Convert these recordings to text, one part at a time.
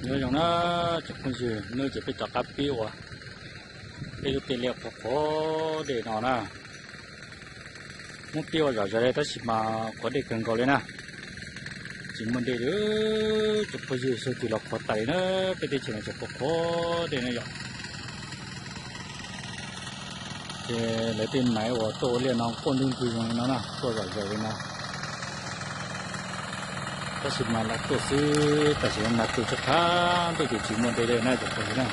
Nyob zoo na tsoom phooj ywg, hnub no ces peb rov qab pib ua peb lub tiaj liaj qhuav qhuav dej no na. Muab pib ua zom zaws li tab sis mas qhuav dej kawg nkaus li na. Tsis muaj dej li tsoom phooj ywg, sawv twg los qhuav tas li na. Peb teb chaws no tseem qhuav qhuav dej na yom. Ces lawv tej maiv uas tuaj ua liaj no quaj ntuj ntsug zoo li no na, tuaj zom zaws li no. Tab sis mas lam tuaj xwb, tam sim no nag tu tshaj qhab ntuj ces tsis muaj dej li na tsoom phooj ywg na.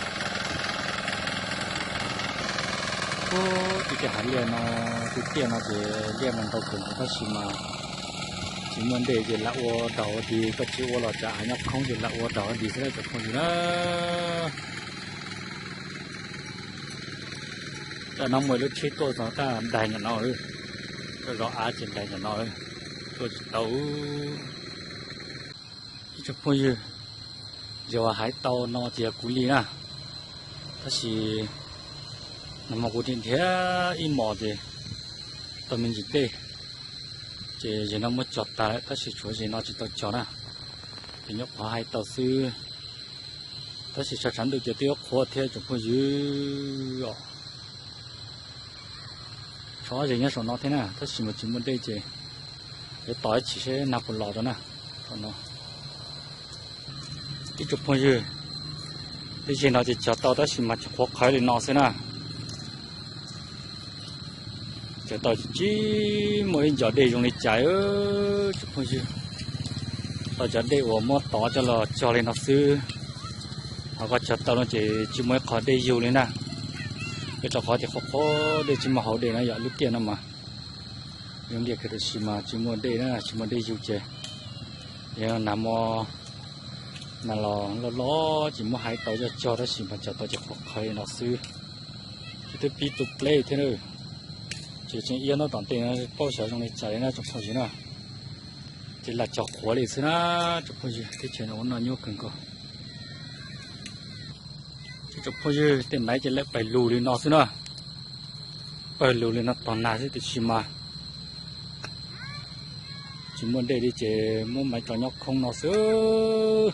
Ub, tej hav liaj no, tej tiaj no ces liaj mas ntau kawg nkaus tab sis mas tsis muaj dej ces lam ua daug ua dig, koj tsis ua los tsam av nyob khoob ces lam ua daug ua dig xwb na tsoom phooj ywg na. Tam no muaj ib lub tsheb tuaj txog tab daig ntawm no, tuaj zov av ces daig ntawm no, tuaj tsis tau. Ib tsoom phooj ywg, yog hais tau no ces yog kuv li na, tab sis nag hmo kuv dhia dhia ib hmos ces tau me ntsis dej, ces zem no muab cog tag lawm tab sis tshuav zem no tsis tau cog na, ces nyuam qhuav hais tau xwb. Tab sis tshav tshav ntuj ces twb yuav qhuav thiab tsoom phooj ywg os. Tshuav zem nyob saum no thiab na tab sis mas tsis muaj dej ces yuav tos ib chim seb nag puas los rau na. Tom no ib tsoom phooj ywg, tej zem no ces cog tau tab sis mas tsis qhuav qhawv li no xwb na. Cog tau tsis muaj ib ncos dej zoo li cas tsoom phooj ywg. Tau cov dej uas muab tov coj los cog li no xwb, ho koj cog tau no ces tsis muaj ib qho dej yug li na. Rau qhov tias qhuav qhuav dej tsis muaj hauv dej na yom, lub tiaj no mas zoo li kawg tab sis mas tsis muaj dej na, tsis muaj dej yug ces yog nag hmo nag los loj loj ces muab hais tau coj cog tab sis mas cog tau ces qhuav qhawv li no xwb. Ces twb pib tu pleb thiab na, ces tseem iab ntaub tom ntej no paub xyov zoo li cas li na tsoom phooj ywg na. Ces lam cog qhuav li xwb na tsoom phooj ywg, teb chaws no ua noj nyuaj kawg nkaus. Ces tsoom phooj ywg, tej maiv ces lawv pawg lug li no xwb na, pawg lug li no tos nag xwb tiam sis mas tsis muaj dej li ces muab maiv tso nyob khoob no xwb.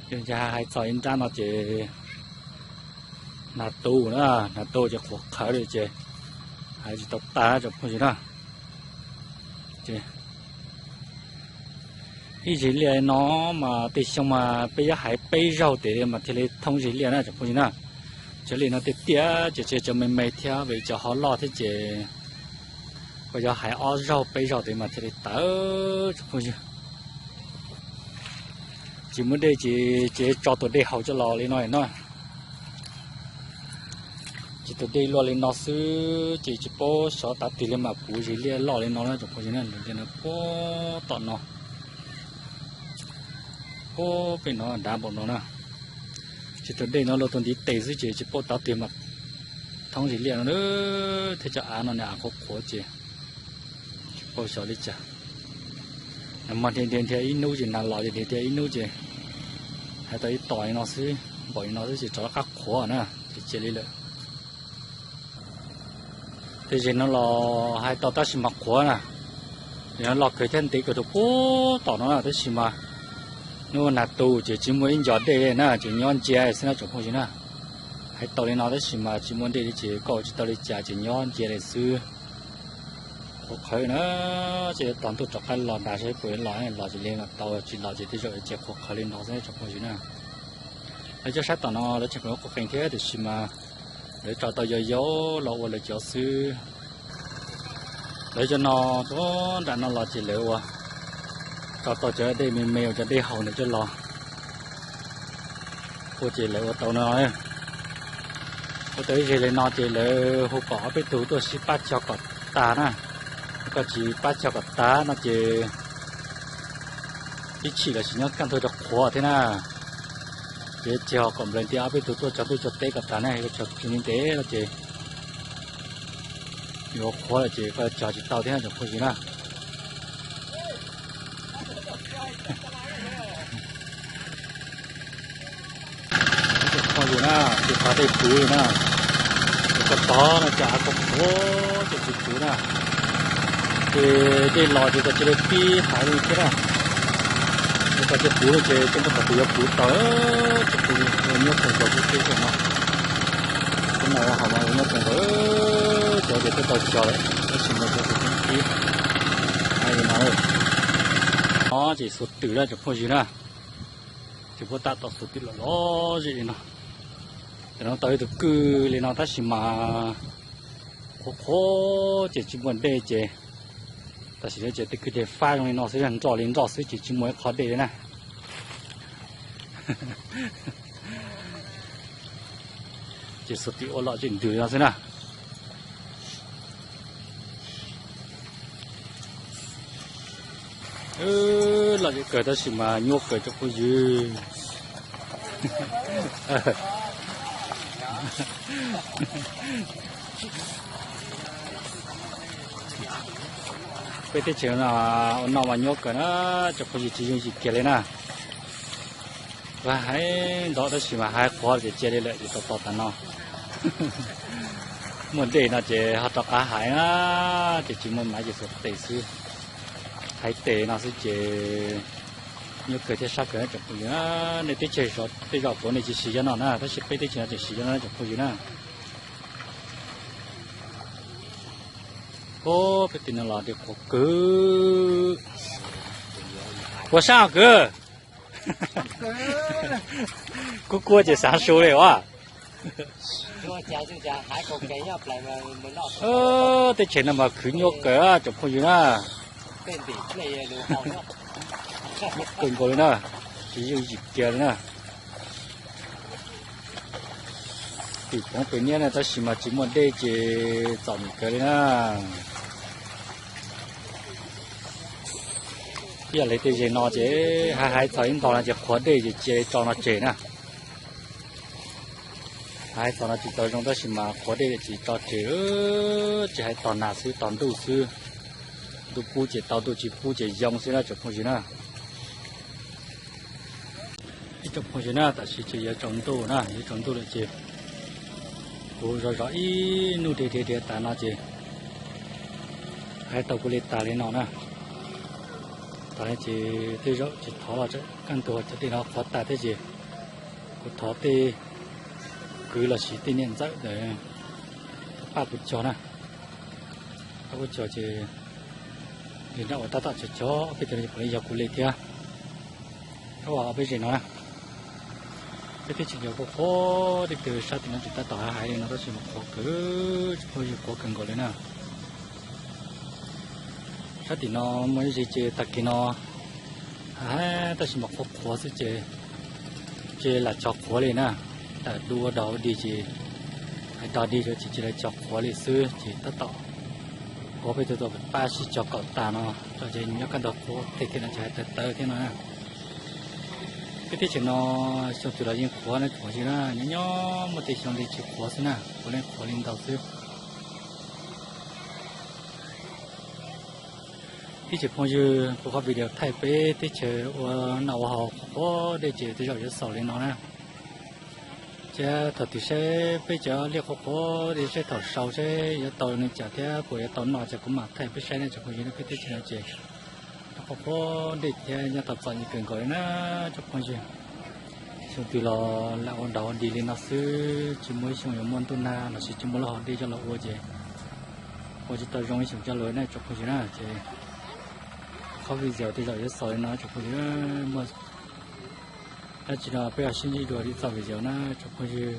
Yog hais txog ib nrab no ces nag tu na, nag tu ces qhuav qhawv li ces hais tsis tau tag tsoom phooj ywg na. Ib zes liaj no mas tej xyoo mas peb yuav hais peb zaug tes mas thiaj li thoob zes liaj na tsoom phooj ywg na. Cov liaj no tiaj tiaj ces tsis yog cov me me thiab, vim cov hov loj thiab ces koj yuav hais ob zaug peb zaug tes mas thiaj li tawm tsoom phooj ywg. Tsis muaj dej ces tso tus dej haus coj los li no na. Ces tus dej luaj li no xwb ces tsis paub xyov tav twg li mam puv zes liaj loj li no na tsoom phooj ywg na. Liaj no puag tom no, puag pem no dav npaum no na. Ces tus dej no luaj tus ntiv tes xwb ces tsis paub tav twg mam thoob zes liaj no na. Thiab cov av no nws av qhuav qhuav ces tsis paub xyov li cas. Nag hmo dhia dhia dhia ib hnub ces nag los ces dhia dhia ib hnub ces hais tau ib tos li no xwb, npaum li no xwb ces rov qab qhuav na, ces cia li lawm. Tej zes no los hais tau tab sis mas qhuav na, zes no loj kawg thiab ntev kawg rau puag tom no na tab sis mas hnub nag tu ces tsis muaj ib ncos dej na ces nyob ncia xwb na tsoom phooj ywg na. Hais tau li no tab sis mas tsis muaj dej li ces koj ua tsis tau li cas ces nyob ncia li xwb. Qhuav qhawv na, ces tos ntuj rov qab los nrad seb puas los, los ces li mam tau, tsis los ces tej zaum ces qhuav qhawv li no xwb tsoom phooj ywg na. Lawv cov sab tom no lawv tseem qhuav qhuav qees thiab tiam sis mas lawv tso tau yau yau los ua lawv cov xwb. Lawv cov no, cov nram no los ces lawv ua, tso tau cov dej me me uas cov dej haus ntawd coj los ua ces lawv ua tau no. Ua tau ib zes li no ces lawv hu kom ob peb tug tuaj sib pab cog kom tag na. Koj tsis pab cog kom tag no ces ib chim los sis nyob kaj ntug rau qhuav thiab na. Ces cog kom nplaws nti ob peb tug tuaj cog ntuj cog teb kom tag na, yog cog tsis ntev no ces yuav qhuav lawm ces koj cog tsis tau thiab tsoom phooj ywg na. Tsoom phooj ywg na, ces tog dej puv li na. Ces koj tog no ces av koj qhuav ces tsis puv na. Ces dej los ces koj cia li pib hais li thiab na. Ces koj cia puv li ces tej npaj qhov twg yuav puv tau. Tsis puv, nyob kawg nkaus kuv tej no. Tej no hauv mas nyob kawg nkaus, cov ces twb tau cog lawm, tab sis mas cov tus pib pib hais li no. No ces xuas twm na tsoom phooj ywg na. Ces puab tab tom xuas twm los lom zem li no. Tam no tau ib tug kwj li no tab sis mas qhuav qhuav ces tsis muaj dej ces tam sim no ces tej kwj deg fab zoo li no xwb, nroj li nroj xwb ces tsis muaj ib qho dej li na. Ces xuas twm ua lom zem ntws li no xwb na. Lom zem kawg tab sis mas nyuaj kawg tsoom phooj ywg. Peb teb chaws no ua noj mas nyuaj kawg na, tsoom phooj ywg, tsis yooj yim kiag li na. Hais ntau tab sis mas hais qhuav ces cia li lawm ces tau tos tas no. Muaj dej no ces ho rov qab hais na, ces tsis muaj mas ces xuas tes xwb. Hais tes no xwb ces nyuaj kawg thiab sab kawg na tsoom phooj ywg. Nej teb chaws tej zaum puav nej tsis siv cov no na, tab sis peb teb chaws no tseem siv cov no na tsoom phooj ywg na. Ub, peb tim no los dej qhuav kawg. Puas sab kwv? Kub kub ces xav su li as. Teb chaws no mas khwv nyuaj kawg tsoom phooj ywg na. Kawg nkaus li na, tsis yooj yim kiag li na. Tim poob pem niab na tab sis mas tsis muaj dej ces txom nyem kawg li na. Ib yam li tej zej no ces hais hais txog ib ntau no ces qhuav dej ces cia li tso no tseg na. Hais txog no tsis tau zoo tab sis mas qhuav dej ces tso tseg, tsis hais tog nas xwb tog ntuj xwb. Ntuj pub ces tau, ntuj tsis pub ces yoo xwb na tsoom phooj ywg na. Ib tsoom phooj ywg na, tam sim ces yuav tsaus ntuj na, yuav tsaus ntuj lawm ces kuv zov zov ib hnub dhia dhia dhia tas no ces hais tau kuv li tas li no na. Tas li ces tej zaum ces thov los kaj ntug cov dej no qhuav tas thiab ces kuv thov tej kwv los sis tej niam ntxawm ntawd pab kuv cog na. Pab kuv cog ces li nram uas tab tom cog cog peb cov no puav leej yog kuv li thiab. Rau ob peb zej no na, peb twb tsis yog qhuav qhuav tej kawg, sab tim no tseem tab tom hais hais li no tab sis mas qhuav kawg, tsoom phooj ywg, qhuav kawg nkaus li na. Sab tim no muaj ib zej ces tag kis no hais tab sis mas qhuav qhuav xwb ces tsis lam cog qhuav li na. Tawm du ua dog ua dig ces hais dog dig ces tsis lam cog qhuav li xwb ces tab tom ua peb tus tus pab sib cog kaum tas no tso ces nyob kaj ntug qhuav tej thiab no ces hais tawv tawv thiab no na. Peb teb chaws no xyoo twg los yeej qhuav na tsoom phooj ywg na, nyob nyob muaj tej xyoo li tsis qhuav xwb na, puav leej qhuav li ntau xwb. Ib tsoom phooj ywg, kuv qhov video thaij peb teb chaws ua noj ua haus qhuav qhuav dej ces tej zaum yuav xaus li no na. Ces thaum twg saib peb cov liaj qhuav qhuav dej saib thaum sau saib yuav tau li cas thiab puas yuav tau noj ces kuv mam thaij peb saib na tsoom phooj ywg na. Peb teb chaws no ces noj qhuav qhuav dej thiab nyob tau txom nyem kawg nkaus li na tsoom phooj ywg. Xyoo twg los lam ua dog ua dig li no xwb, tsis muaj ib xyoo yuav muaj ntuj nag los sis tsis muaj lub hau dej coj los ua ces ua tsis tau zoo ib xyoo coj los na tsoom phooj ywg na. Ces qhov video tej zaum yuav xaus li no tsoom phooj ywg, muaj dab tsi no peb ho sib ntsib dua ib txoj video na tsoom phooj ywg.